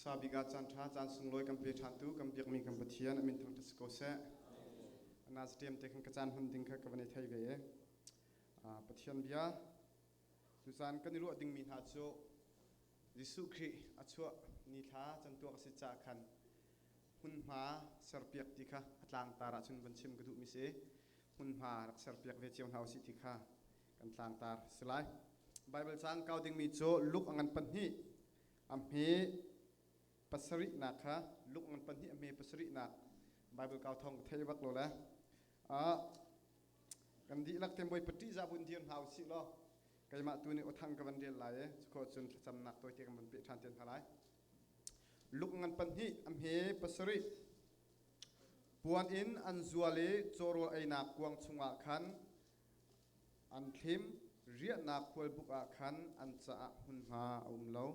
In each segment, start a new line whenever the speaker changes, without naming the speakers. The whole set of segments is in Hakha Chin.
Hmasa bik ah caan ṭha, caan sunglawi kan pe ṭhantu kan biakmi kan Pathian a min thangṭhat si ko seh. Nazareth te khan ka caan hman ding kha ka van i thei ve i Pathian bia tuzaan kan i ruah dingmi hna cu Jesuh Khrih a chuah ni thla cantuak a si caah khan hmunhma serpiak ti kha a tlangtar ahcun van chim ka duhmi si. Hmunhma rak serpiak ve cio hna usih ti kha kan tlangtar si lai. Bible caang kau dingmi cu Luke a ngan pahnih a hme pasarihnak kha Luke ngan pahnih a hme pasarihnak Bible kau thong thei bak lo le kan dihlak te Bawipa ṭihzah bun dir hna usih law keimah tu nih awthang ka van rel lai i cukhawh cun thlacamnak tawite kan van peh ṭhan te hna lai. Luke ngan pahnih a hme pasarih puan in an zual i cawrawl einak kuang chungah khan An thlim, riahnak khualbuk ah khan an caah hmunhma a um lo.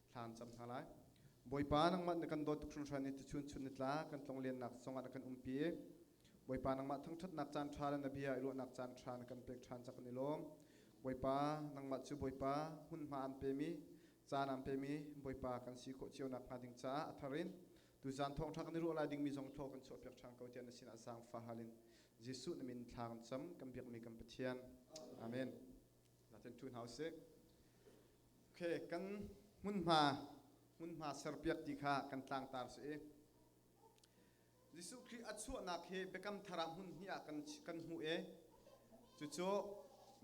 Thla an cam hna lai. Bawipa, nangmah na kan dawt tuk hringhran i tuchun chun nitla kan tlonglennak zongah na kan umpi. Bawipa, nangmah thangṭhatnak caan ṭha le na bia i ruahnak caan ṭha na kan pek ṭhan cak kan i lawm. Bawipa, nangmah cu Bawipa, hmunhma an pemi, caan an pemi Bawipa kan si khawh cio nakhnga ding caah a thar in tuzaan thawngṭha kan i ruah lai dingmi zong thlaw kan chuahpiak ṭhan ko tiah na sinah zaangfah hal in Jesuh na min thla kan cam, kan biakmi kan Pathian. Amen. Zaten ṭhu hna usih. Okay, kan hmunhma hmunhma serpiak ti kha kan tlangtar si i Jesuh Khrih a chuahnak hi Biakam Thar ah hmun hnih ah kan kan hmuh i cucu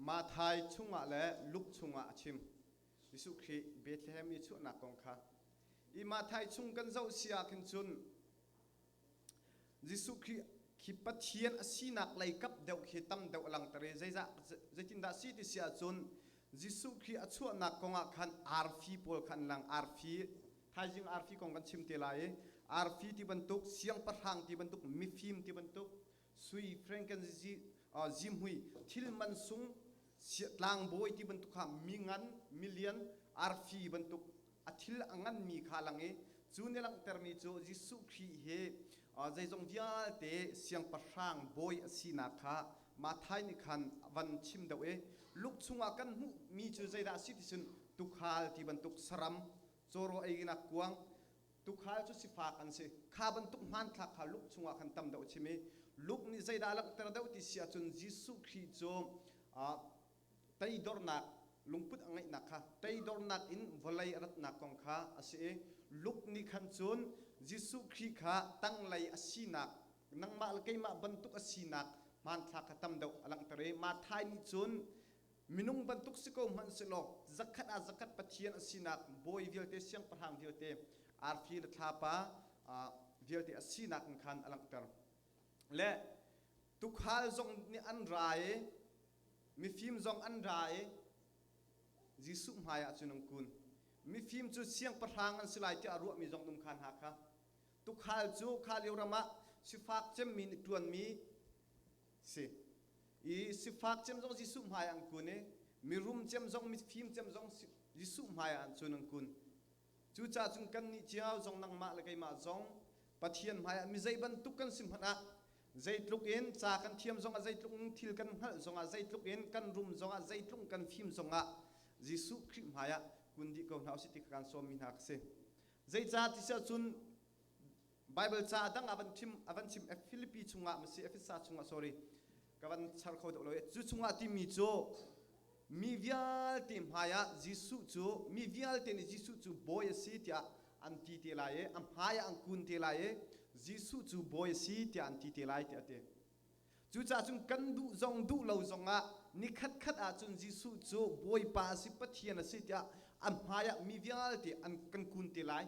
Mathai chungah le Luke chungah a chim. Jesuh Khrih Bethlehem i chuahnak kong kha. I Mathai chung kan zoh si ah khin cun Jesuh Khrih khi Pathian a sinak lei kap deuh khi tam deuh a langhter i zeizah zeitindah si ti si ahcun Jesuh Khrih a chuahnak kong ah khan arfi pawl kha an lang. Arfi thaizing arfi kong kan chim te lai i arfi ti bantuk siangpahrang ti bantuk mifim ti bantuk sui frankincense zimhui thil man sung tlangbawi ti bantuk kha mi ngan milian arfi bantuk a thil a nganmi kha lang i cu nih langhtermi cu Jesuh Khrih hi zeizong vialte siangpahrang bawi a sinak kha Matthai nih khan van chim deuh i Luke chungah kan hmuhmi cu zeidah a si ti cun tuukhal ti bantuk saram cawraw einak kuang tuukhal cu sifak an si kha bantuk hmanthlak kha Luke chungah khan tam deuh a chim i Luke nih zeidah a langhter deuh ti si ahcun Jesuh Khrih cu teidornak lungput a ngeihnak kha teidornak in vawlei a ratnak kong kha a si i Luke nih khan cun Jesuh Khrih kha tanglei a sinak nangmah le keimah bantuk a sinak hmanthlak kha tam deuh a langhter i Matthai nih cun minung bantuk si ko hmanh sehlaw zakhat ah zakhat Pathian a sinak bawi vialte siangpahrang vialte arfi le thlapa vialte a sinak in khan a langhter le tukhal zong nih an ra i Mifim zong an ra i Jesuh hmaiah cun an kun. Mifim cu siangpahrang an si lai tiah a ruahmi zong dum kha hna kha. Tukhal cu kha lio ram ah sifak cemmi nih ṭuanmi si. I sifak cem zong Jesuh hmaiah an kun i mirum cem zong mifim cem zong Jesuh hmaiah an cun an kun. Cucaah cun kannih cio zong nangmah le keimah zong Pathian hmaiah mi zei bantuk kan si hmanh ah zeitluk in ca kan thiam zongah zeitluk in thil kan hngalh zongah zeitluk in kan rum zongah zeitluk kan fim zongah Jesuh Khrih hmaiah kun dih ko hna usih ti kha kan sawmmi hna ka si. Zeicah ti si ahcun Bible ca dang ah van chim a van chim Philippi chungah masi Efesa chungah sorry ka van char kho deuh lo i cu chungah timi cu mi vialte hmaiah Jesuh cu mi vialte nih Jesuh cu bawi a si tiah an ti te lai i a hmaiah an kun te lai i Jesuh cu bawi a si tiah an ti te lai tiah a ti. Cucaah cun kan duh zong duh lo zongah nikhat khat ahcun Jesuh cu Bawipa a si Pathian a si tiah a hmaiah mi vialte an kan kun te lai.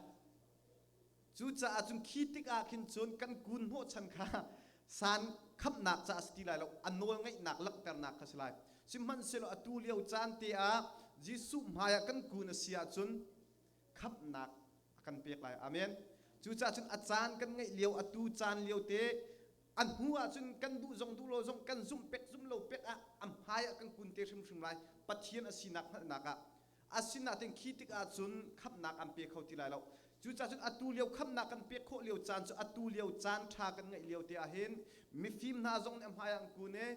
Cucaah cun khi tikah khin cun kan kun hnawhchan kha san khamhnak caah a si ti lai lo, a nawl ngeihnak langhternak kha a si lai. Sihmanhsehlaw atu lio caan te ah Jesuh hmaiah kan kun a si ahcun khamhnak a kan pek lai. Amen. Cucaah cun a caan kan ngeih lio, atu caan lio te a hnu ahcun kan duh zong duh lo zong kan zumh pek zumh lo pek ah a hmai ah kan kun te hrimhrim lai. Pathian a sinak hngalhnak ah. Asinain khi tikah cun khamhnak an pe kho ti lai lo. Cucaah cun atu lio khamhnak kan pek khawh lio caan cu atu lio caan ṭha kan ngeih lio te ah hin mifim hna zong nih a hmai ah an kun i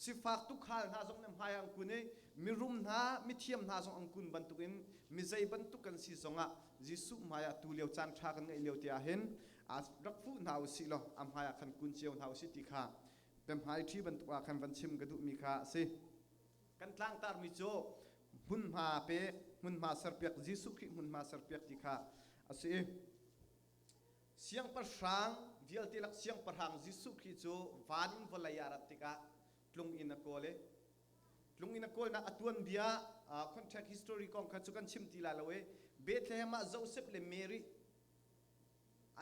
sifak tukhal hna zong nih a hmai ah an kun i Mirum hna, mithiam hna zong an kun bantukin mi zei bantuk kan si zongah Jesuh hmaiah tu lio caan ṭha kan ngeih lio te ah hin rak fuh hna u sih law a hmaiah khan kun cio hna u sih ti kha biahmai ṭhi bantuk ah khan van chim ka duhmi kha a si. Kan tlangtarmi cu hmunhma pek, hmunhma serpiak, Jesuh Khrih hmunhma serpiak ti kha a si i siangpahrang vialte lak siangpahrang Jesuh Khrih cu van in vawlei ah rat tikah tlung in a kawl i tlung in a kawlnak a tuanbia contract history kong kha cu kan chim ti lai lo i Bethlehem ah Joseph le Mary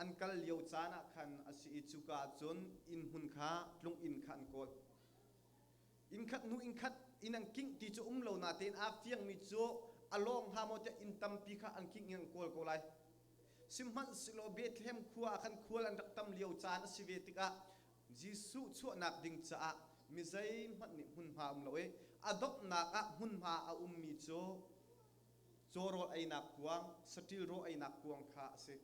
an kal lio caan ah khan a si i cuka ah cun inn hmun kha tlung inn kha an kawl. Inn khat hnu inn khat inn an kingh ti cu um lo natein aa fiangmi cu a lawng hnga maw tiah inn tampi kha an kingh i an kawl ko lai. Sihmanhsehlaw Bethlehem khua ah khan khual an rak tam lio caan a si ve tikah Jesuh chuahnak ding caah mi zeihmanh nih hmunhma a um lo i a donghnak ah hmunhma a ummi cu cawrawl einak kuang, saṭil raw einak kuang kha a si.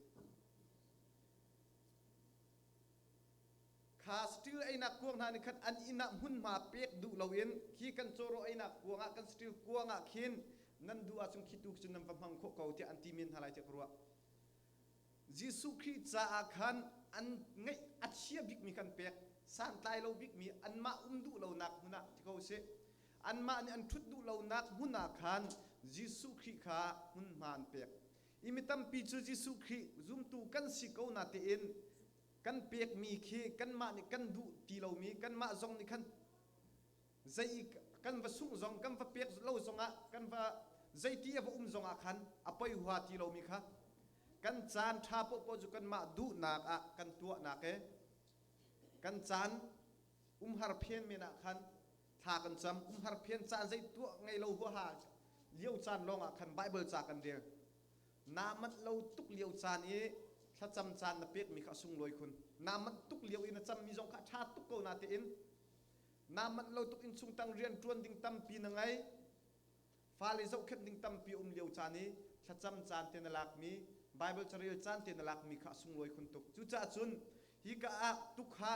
Kha saṭil einak kuang hna nih khan an inn ah hmunhma pek duh loin khi kan cawraw einak kuang ah kan saṭil kuang ah khin nan duh ahcun khi tu cu nan va hmang khawh ko tiah an ti men hna lai tiah ka ruah. Jesuh Khrih caah khan an ngeih a chia bikmi kan pek, santlai lo bikmi anmah um duh lonak hmun ah ti ko sih. Anmah nih an ṭhut duh lonak hmun ah khan Jesuh Khrih kha hmunhma an pek. I mi tampi cu Jesuh Khrih zumtu kan si ko na tein kan pekmi khi kanmah nih kan duh ti lomi kanmah zong nih khan zei kan va sungh zong kan va pek lo zongah kan va zeiti a va um zongah khan a poi hua ti lomi kha kan caan ṭha paohpaoh cu kanmah duhnak ah kan tuahnak e kan caan umhar phen men ah khan thla kan cam umhar phen caan zei tuah ngei lo huaha lio caan lawng ah khan Bible ca kan rel naa manh lo tuk lio caan i thlacam caan na pekmi kha a sunglawi khun naa manh tuk lio i na cammi zong kha a ṭha tuk ko na tein naa manh lo tuk innchung tang rian ṭuan ding tampi na ngei fale zohkhenh ding tampi um lio caan i thlacam caan te na lakmi Bible carel caan te na lakmi kha a sunglawi khun tuk cucaah cun hi ka ah tukha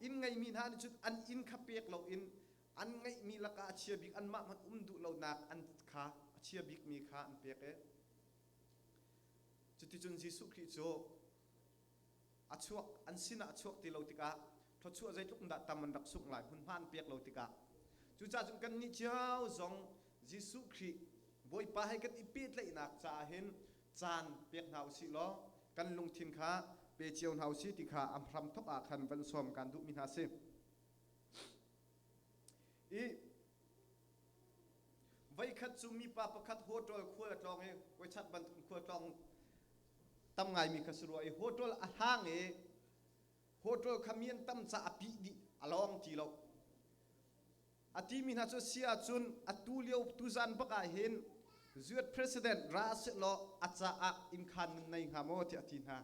inn ngeimi hna nih cun an inn kha pek loin an ngeihmi lakah a chia bik anmah hmanh um duh lonak an kha a chia bikmi kha an pek i cuticun Jesuh Khrih cu a chuak an sinah a chuak ti lo tikah thluachuah zeitluk dah tam an rak sungh lai hmunhma an pek lo tikah cucaah cun kannih cio zong Jesuh Khrih Bawipa he kan i pehtlaihnak caah hin caan pek hna usih law kan lungthin kha pe cio hna usih ti kha a hramthok ah khan van sawm kan duhmi hna si. I voikhat cu mipa pakhat hotel khual a tlawng i voichat bantuk khual tlawng tam ngaimi kha si rua i hotel a hlang i hotel kha mi an tam caah a pih dih a lawng ti lo a timi hna cu si ahcun atu lio tuzan bak ah hin US president ra sehlaw a caah innkhan nan nei hnga maw tiah a ti hna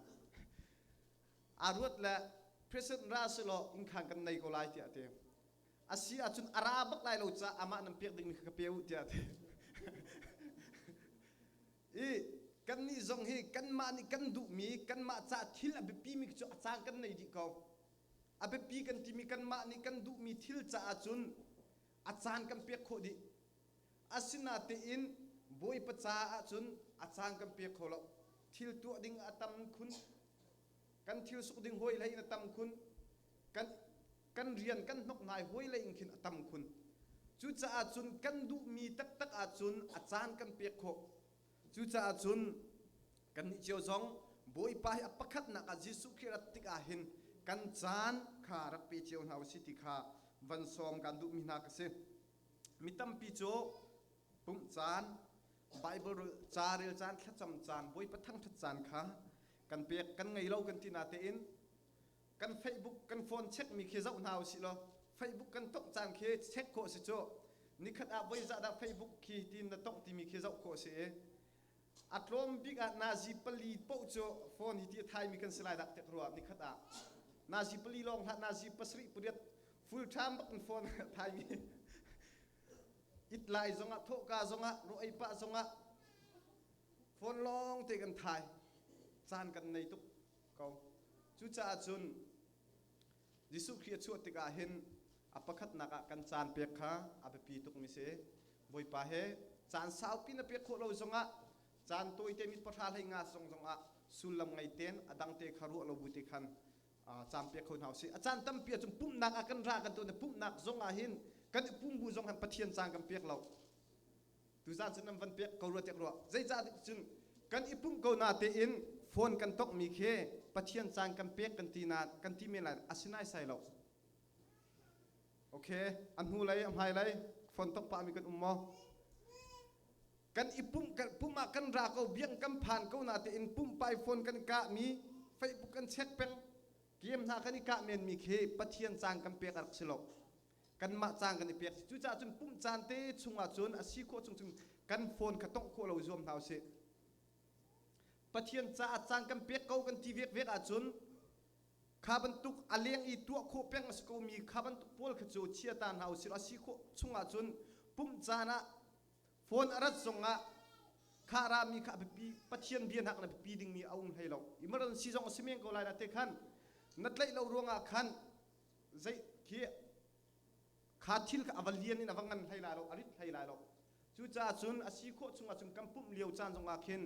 aa ruat le president ra sehlaw innkhan kan nei ko lai tiah a ti a si ahcun a ra bak lai lo caah amah nan pek dingmi kha ka pe u tiah a ti i kannih zong hi kanmah nih kan duhmi kanmah ca thil a biapimi cu a caan kan nei dih ko a biapi kan timi kanmah nih kan duhmi thil caah cun a caan kan pek khawh dih asinatein Bawipa caah cun a caan kan pek kho lo thil tuah ding a tam khun kan thil suk ding hawi lei in a tam khun kan kan rian kan hnokhnai hawi lei in khin a tam khun cucaah cun kan duhmi taktak ahcun a caan kan pek khawh cucaah cun kannih cio zong Bawipa hi a pakhatnak ah Jesuh Khrih rat tikah hin kan caan kha rak pe cio hna usih ti kha van sawm kan duhmi hna ka si mi tampi cu pumh caan Bible ca rel caan thlacam caan Bawipa thangṭhat caan kha kan pek kan ngei lo kan ti natein kan Facebook kan phone check mi khi zoh hna usih law Facebook kan tongh caan khi check khawh si cu nikhat ah voi zah dah Facebook khi tin na tongh timi khi zoh khawh si i a tlawm bik ah nazi pali poh cu phone hi ti a thaimi kan si lai dak tek rua nikhat ah nazi pali lawng hlah nazi pasarih pariat full time bak in phone thaimi it lai zongah thawhka zongah ro ei pah zongah phone lawng te kan thai caan kan nei tuk ko. Cucaah cun Jesuh Khrih a chuah tikah hin a pakhatnak ah kan caan pek kha a biapi tukmi si. Bawipa he caan saupi na pek khawh lo zongah caan tawite mit pahra hlei nga zong zongah sullam ngei ten a dangte kha ruah lo bu te khan caan pek kho hna usih. A caan tampi ahcun pumhnak ah kan ra kan tuan pumhnak zong ah hin kan i pum bu zong han Pathian caan kan pek lo. Tuzaan cun nan van pek ko rua tiah ruah. Zeicah cun kan i pumh ko na tein phone kan tok mi khi Pathian caan kan pek kan ti na kan ti men lai asinai sai lo. Okay, a hnu lei a hmai lei phone tok pah mi kan um maw? Kan i pumh kan pumh ah kan ra ko biang kan phan ko na tein pumpai phone kan kah mi Facebook kan check peng game hna kan i kah men mi khi Pathian caan kan pek a rak si lo. Kanmah caan kan i pek. Cucaah cun pumh caan te chungah cun a si khawh chung cun kan phone kha tongh khawh lo zuam hna usih. Pathian caah caan kan pek ko kan ti vek vek ahcun kha bantuk a leng i tuah khawh peng a si komi kha bantuk pawl kha cu chia ta hna usih a si khawh chungah cun pumh caan ah phone a rat zongah kha rami kha a biapi Pathian bia hna kan biapi dingmi a um hlei lo. Emergency zong a si men ko lai na te khan na tlaih lo ruangah khan zei khi kha thil kha a va lian in a va ngan hlei lai lo a rit hlei lai lo cucaah cun a si khawh chungah cun kan pumh lio caan zongah khin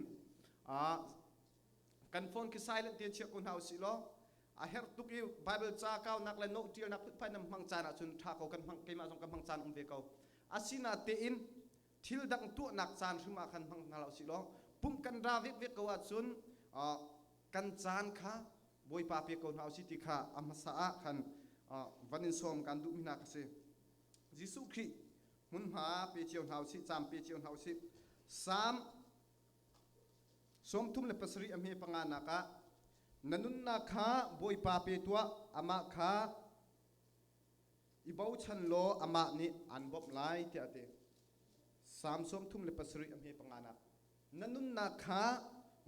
kan phone khi silent te chiah ko hna usih law a herh tuk i Bible ca kaunak le note ṭialnak phunphai nan hmang caan ahcun ṭha ko kan hmang keimah zong ka hmang caan um ve ko asina tein thil dang tuahnak caan hrim ah khan hmang hna lo usih law pumh kan ra vek vek ko ahcun kan caan kha Bawipa pe ko hna usih ti kha a hmasa ah khan van in sawm kan duhmi hna ka si. Jesuh Khrih hmunhma pe cio hna usih, caam pe cio hna usih. Salm 37 a hme panga nak ah na nunnak kha Bawipa pe tuah, amah kha i bochan law amah nih aan bawmh lai tiah a ti. Salm 37 a hme panga nak. Na nunnak kha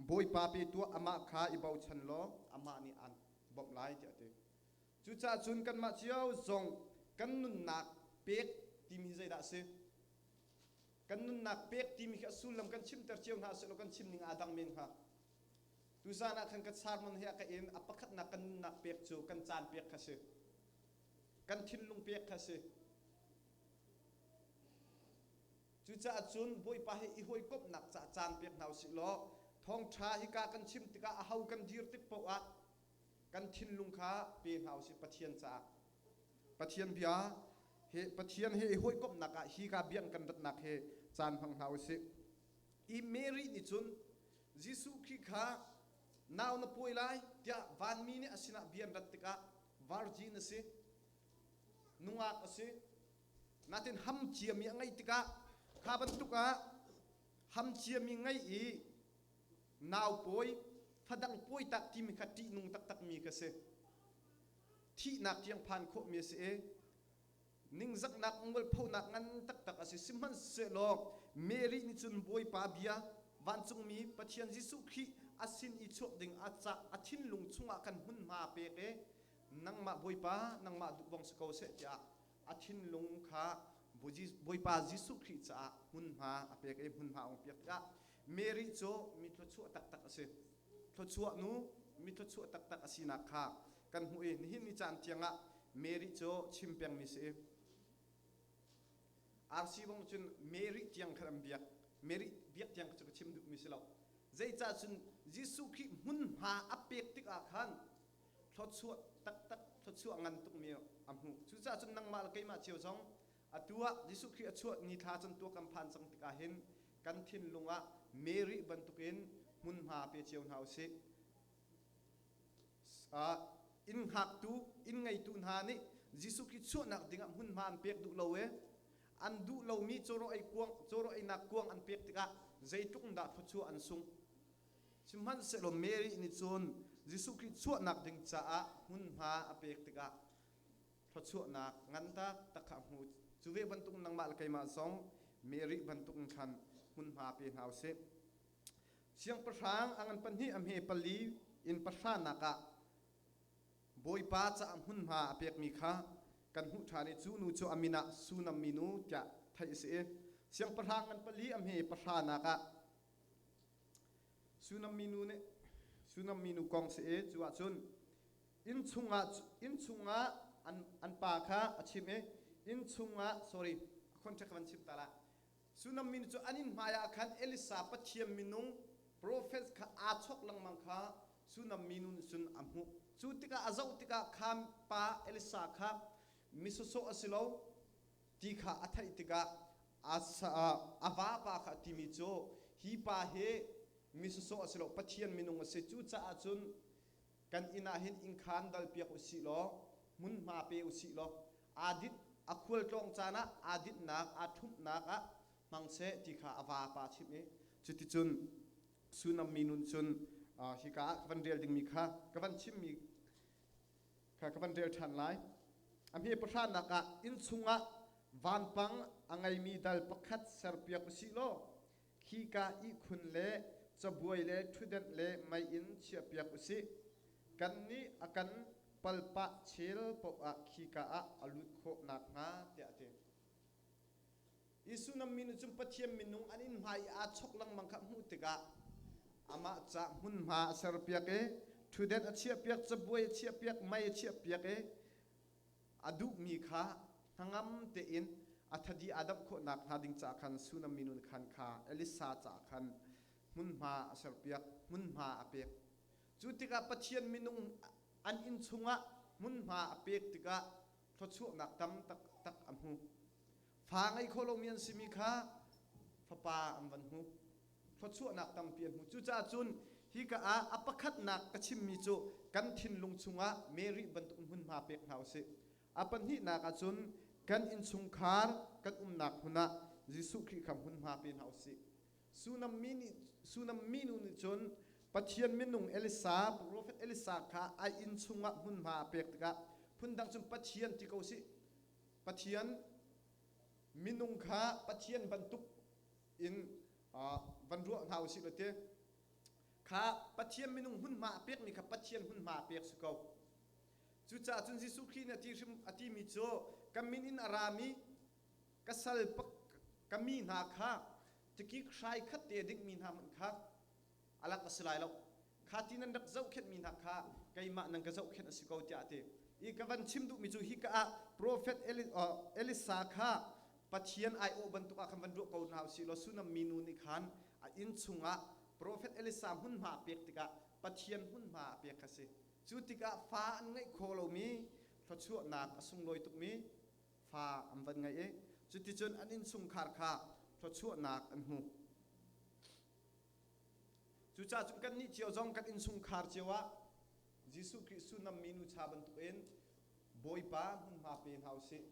Bawipa pe tuah, amah kha i bochan law amah nih aan bawmh lai tiah a ti. Cucaah cun kanmah cio zong kan nunnak pek timi hi zeidah a si? Kan nunnak pek timi khi a sullam kan chimter cio hna seh law kan chim ning aa dang men hnga. Tuzaan ah khan ka sermon he a ka in a pakhatnak kan nunnak pek cu kan caan pek kha si. Kan thinlung pek kha si. Cucaah cun Bawipa he i hawikomhnak caah caan pek hna usih law thawngṭha hika kan chim tikah aho kan dir tik paoh ah kan thinlung kha pe hna usih Pathian caah. Pathian bia he Pathian he i hawikomhnak ah hika biang kan ratnak he caan hmang hna usih. I Mary nih cun Jesuh Khrih kha nau na pawi lai tiah vanmi nih a sinah bia an rat tikah virgin a si, nungak a si, Natin ham ciami a ngeih tikah kha bantuk ah ham ciami ngei i nau pawi fadang pawi tak timi kha ṭihnung taktakmi ka si. Thihnak tiang phan khawhmi a si i ningzaknak mualphonak ngan taktak a si. Sihmanhsehlaw Mary nih cun Bawipa bia vancungmi Pathian Jesuh Khrih a sin i chuak ding a ca a thinlung chungah khan hmunhma a pek i nangmah Bawipa nangmah duh bang si ko seh tiah a thinlung kha Bawipa Jesuh Khrih caah hmunhma a pek i hmunhma a ung piak tikah Mary cu mi thluachuah taktak a si. Thluachuah nu mi thluachuah taktak a sinak kha kan hmuh i nihin ni caan tiangah Mary cu chim pengmi si i RC bang cun Mary tiang khan an biak. Mary biak tiang cu ka chim duhmi si lo. Zeicah cun Jesuh Khrih hmunhma a pek tikah khan thluachuah taktak thluachuah ngan tukmi a hmuh. Cucaah cun nangmah le keimah cio zong atu ah Jesuh Khrih a chuah ni thla can tuak kan phan cang tikah hin kan thinlung ah Mary bantukin hmunhma pe cio hna usih. Inn hngaktu, inn ngeitu hna nih Jesuh Khrih chuahnak dingah hmunhma an pek duh lo i an duh lomi cawraw ei kuang, cawraw einak kuang an pek tikah zeitluk in dah thluachuah an sung. Sihmanhsehlaw Mary nih cun Jesuh Khrih chuahnak ding caah hmunhma a pek tikah thluachuahnak ngan taktak kha a hmu. Cu ve bantuk nangmah le keimah zong Mary bantuk in khan hmunhma pe hna usih. Siangpahrang a ngan pahnih a hme pali in pahranak ah Bawipa caah hmunhma a pekmi kha kan hmuh ṭhan i cu nu cu a min ah Sunam minu tiah theih a si i siangpahrang ngan pali a hme pahranak ah Sunam minu nih Sunam minu kong si i cu ahcun inn chungah inn chungah an, an pa kha a chim i inn chungah sorry a contract van chim ta la. Sunam mi cu an inn hmaiah khan Elisa Pathian minung profet kha aa chawk lengmang kha Sunam minu nih cun a hmuh. Cu tikah a zoh tikah kha pa Elisa kha mi sawsawh a si lo ti kha a theih tikah a vapa kha a timi cu hi pa hi mi sawsawh a si lo Pathian minung a si. Cucaah cun kan inn ah hin innkhaan dalpiak u sih law hmunhma pe u sih law aa dinh a khualtlawng caan ah aa dinhnak aa ṭhumhnak ah hmang seh ti kha a vapa a chimh i cuticun Sunam mi nun cun hika ah ka van rel dingmi kha ka van chimmi kha ka van rel ṭhan lai. A hme pahranak ah inn chungah vanpang a ngeimi dal pakhat serpiak u sih law khika ihkhun le cabuai le ṭhutdenh le meiinn chiahpiak u sih. Kannih a kan palpah chel paoh ah khika ah a lut khawh nakhnga tiah a ti. Jesuh nammi nih cun Pathian minung an inn hmai i aa chok lengmang kha hmuh tikah amah ca hmunhma a serpiak i ṭhutdenh a chiahpiak, cabuai a chiahpiak, mei a chiahpiak i a duhmi kha hnangam tein a thadi aa damh khawh nakhnga ding caah khan Sunam minu nih khan kha Elisa caah khan hmunhma a serpiak, hmunhma a pek. Cu tikah Pathian minung an inn chungah hmunhma a pek tikah thluachuahnak tam taktak a hmu. Fa ngei kho lomi an simi kha fapa an van hmu. Thluachuahnak tampi an hmu. Cucaah cun hika ah a pakhatnak ka chimmi cu kan thinlung chungah Mary bantuk hmunhma pek hna usih. A pahnihnak ah cun kan innchungkhar kan umnak hmun ah Jesuh Khrih kha hmunhma pe hna usih. Sunam mi nih Sunam minu nih cun Pathian minung Elisa, profet Elisa kha a inn chungah hmunhma a pek tikah phundang cun Pathian ti ko sih. Pathian minung kha Pathian bantuk in van ruah hna usih law ti kha Pathian minung hmunhma a pekmi kha Pathian hmunhma a pek si ko. Cucaah cun Jesuh Khrih nih a ti hrim a timi cu ka min in a rami ka sal ka mi hna kha tikik hrai khat te a dingmi hna hmanh kha a lak a si lai lo. Kha ti nan rak zohkhenhmi hna kha keimah nan ka zohkhenh a si ko tiah a ti. I ka van chim duhmi cu hika ah profet Elisa kha Pathian aiawh bantuk ah khan van ruah ko hna usih law Sunam minu nih khan a inn chungah profet Elisa hmunhma a pek tikah Pathian hmunhma a pek kha si. Cu tikah fa an ngeih khawh lomi thluachuahnak a sunglawi tukmi fa an van ngeih i cuticun an innchungkhar kha thluachuahnak an hmu. Cucaah cun kannih cio zong kan innchungkhar cio ah Jesuh Khrih sunam minu cha bantukin Bawipa hmunhma pe hna usih.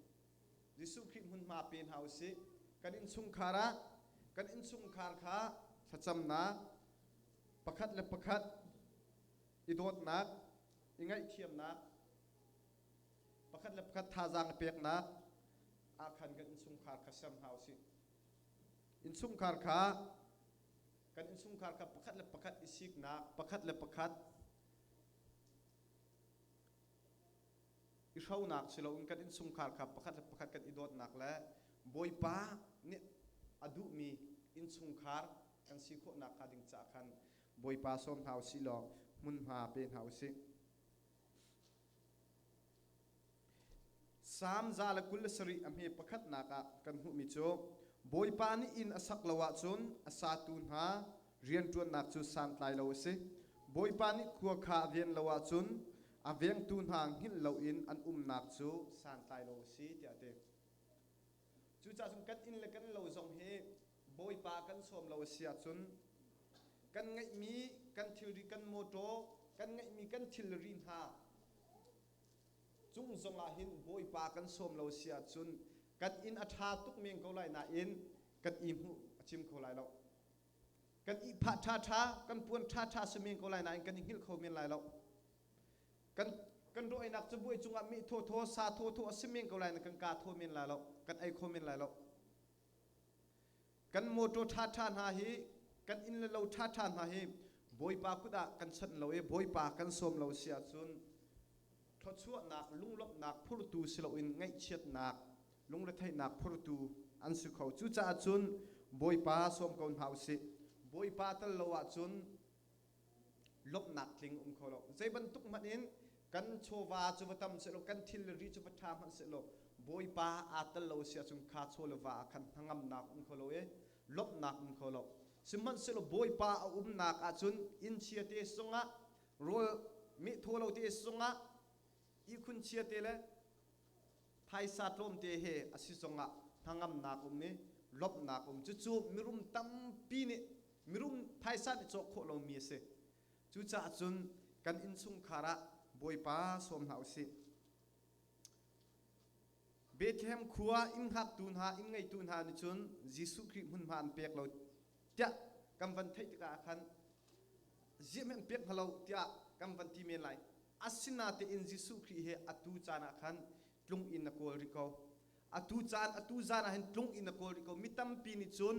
Jesuh Khrih hmunhma pe hna usih. Kan innchungkhar ah kan innchungkhar kha thlacamnak pakhat le pakhat i dawtnak, i ngaihthiamnak, pakhat le pakhat thazaang i peknak ah khan kan innchungkhar kha ser hna usih. Innchungkhar kha kan innchungkhar kha pakhat le pakhat i siknak, pakhat le pakhat i hronak si loin kan innchungkhar kha pakhat le pakhat kan i dawtnak le Bawipa nih a duhmi innchungkhar kan si khawhnak hnga ding caah khan Bawipa sawm hna usih law hmunhma pe hna usih. Salm 127 a hme pakhatnak ah kan hmuhmi cu Bawipa nih inn a sak lo ahcun a satu hna rianṭuannak cu santlai lo a si. Bawipa nih khua kha a ven lo ahcun a vengtu hna hngilh loin an umnak cu santlai lo a si tiah a ti. Cucaah cun kan inn le kan lo zong hi Bawipa kan sawm lo a si ahcun kan ngeihmi kan thilri kan mawṭaw kan ngeihmi kan thilri hna cung zong ah hin Bawipa kan sawm lo si ahcun kan inn a ṭha tuk men ko lai nain kan i hmuh a cim kho lai lo. Kan ihphah ṭhaṭha, kan puan ṭhaṭha si men ko lai nain kan i hngilh kho men lai lo. Kan kan rawheinak cabuai cungah meh thawthaw, sa thawthaw a si men ko lai nain kan kaa thaw men lai lo, kan ei kho men lai lo. Kan mawṭaw ṭhaṭha hna hi, kan inn le lo ṭhaṭha hna hi Bawipa kut ah kan chanh lo i Bawipa kan sawm lo si ahcun thluachuahnak, lunglawmhnak phurtu si loin ngaihchiatnak, lungretheihnak phurtu an si kho. Cucaah cun Bawipa sawm ko hna usih. Bawipa tal lo ahcun lawmhnak tling um kho lo. Zei bantuk hmanh in kan chawva cu va tam sehlaw, kan thilri cu va ṭha hmanh sehlaw, Bawipa aa tel lo si ahcun kha chaw le va ah khan hnangamnak um kho lo i lawmhnak um kho lo. Sihmanhsehlaw Bawipa a umnak ahcun inn chia te zongah rawl meh thaw lo te zongah ihkhun chia te le phaisa tlawmte he a si zongah hnangamnak um i lawmhnak um. Cucu mirum tampi nih mirum phaisa nih cawk khawh lomi a si. Cucaah cun kan innchungkhar ah Bawipa sawm hna usih. Bethlehem khua inn hngaktu hna, inn ngeitu hna nih cun Jesuh Khrih hmunhma an pek lo tiah kan van theih tikah khan ziah an pek hna lo tiah kan van ti men lai. Asinatein Jesuh Khrih he atu caan ah khan tlung in a kawl rih ko. Atu caan, atu zan ah hin tlung in a kawl rih ko. Mi tampi nih cun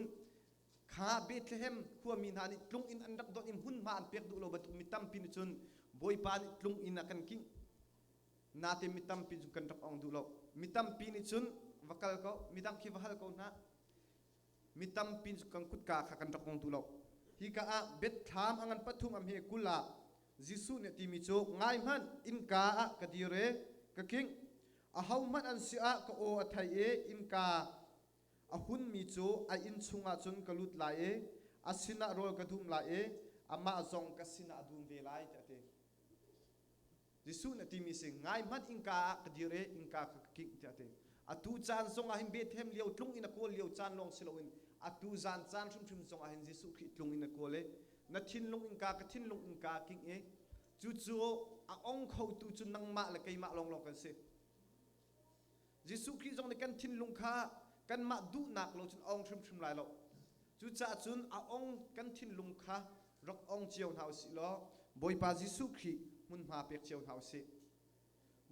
kha Bethlehem khuami hna nih tlung in an rak donh i hmunhma an pek duh lo bantuk mi tampi nih cun Bawipa nih tlung in a kan kingh. Natin mi tampi cu kan rak ong duh lo. Mi tampi nih cun va kal ko, midang khi va hal ko hna. Mi tampi cu kan kutka kha kan rak ong duh lo. Hika ah biathlam a ngan pathum am hi 20 ah Jesuh nih a timi cu ngai hmanh innka ah ka dir i ka kingh. Ahohmanh an si ah ka aw a thei i innka a hunmi cu a inn chungah cun ka lut lai i a sinah rawl ka dum lai i amah zong ka sinah a dum ve lai tiah a ti. Jesuh nih a timi si ngai hmanh innka ah ka dir i innka ka kingh tiah a ti. Atu caan zong ah hin Bethlehem lio tlung in a kawl lio caan lawng si loin atu zan caan hrimhrim zong ah hin Jesuh Khrih tlung in a kawl i na thinlung innka ka thinlung innka kingh i cucu a ong khotu cu nangmah le keimah lawnglawng kan si. Jesuh Khrih zong nih kan thinlung kha kanmah duhnak lo cun a ong hrimhrim lai lo. Cucaah cun a ong kan thinlung kha rak ong cio hna usih law Bawipa Jesuh Khrih hmunhma pek cio hna usih.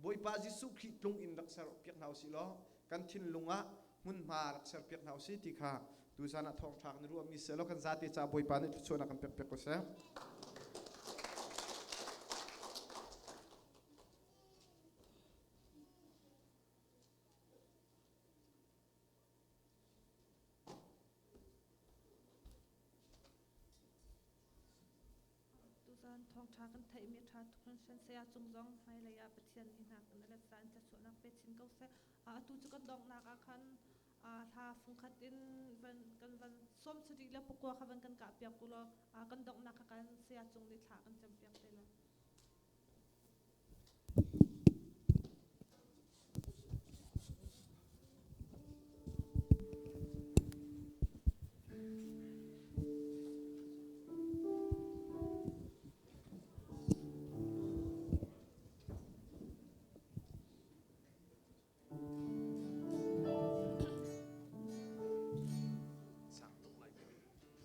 Bawipa Jesuh Khrih tlung in rak ser piak hna usih law kan thinlung ah hmunhma rak ser piak hna usih ti kha tuzan ah thawngṭha kan ruahmi seh law kan zate caah Bawipa nih thluachuahnak kan pek piak ko seh.
Tuzan thawngṭha kan theihmi a ṭha tuk hringhran. Saya Cung zong hmailei ah Pathian nih hna kan let in thluachuahnak pe chin ko seh. Atu cu kan donghnak ah khan hla fungkhat in van kan van sawm sarih le pakua kha van kan kah piak u law kan donghnak kha kan Saya Cung nih thla kan cam piak te lai.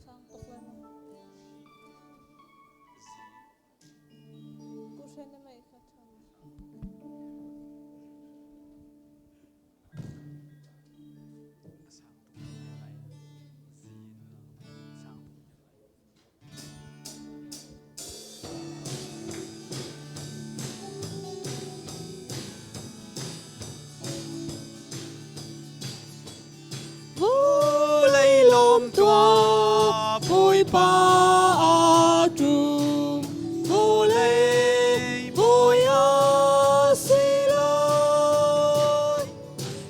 Sang tuk lai maw?
Vulei lawm tuah Bawipa a ṭum vulei bawi a si lai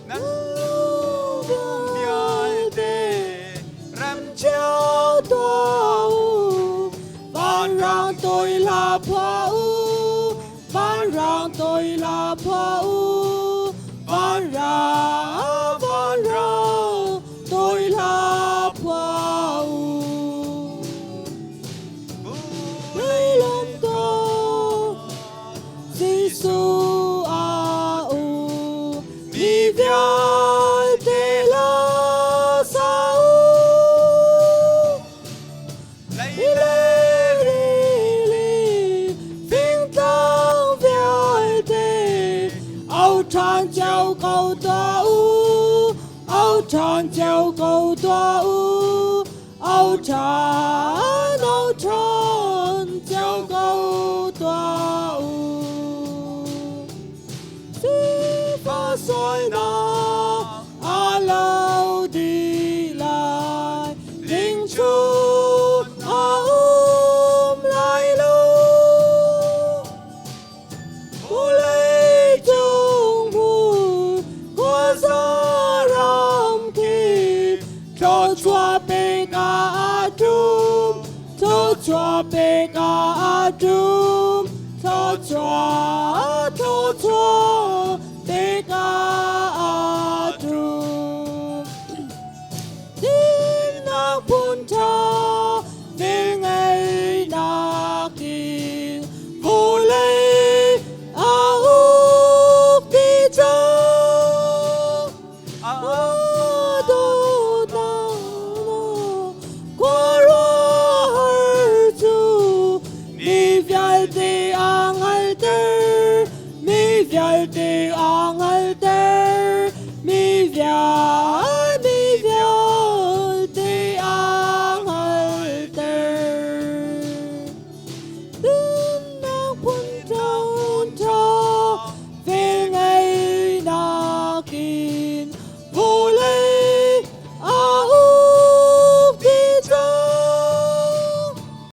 Nan lung vialte rem
cio tuah u vanrang toi la phuah u vanrang toi la phuah u vanrang vanrang toi la phuah u Leilung ko Jesuh a u mi vialte la sa u Fingtlang vialte au ṭhan cio ko tuah u au ṭhan cio ko tuah u au ṭhan au ṭhan cio ko tuah u Sifa sualnak a lo dih lai lingchun a um lai lo Vawlei cung hmun khua Thluachuah pek aa tum. Thluachuah, thluachuah.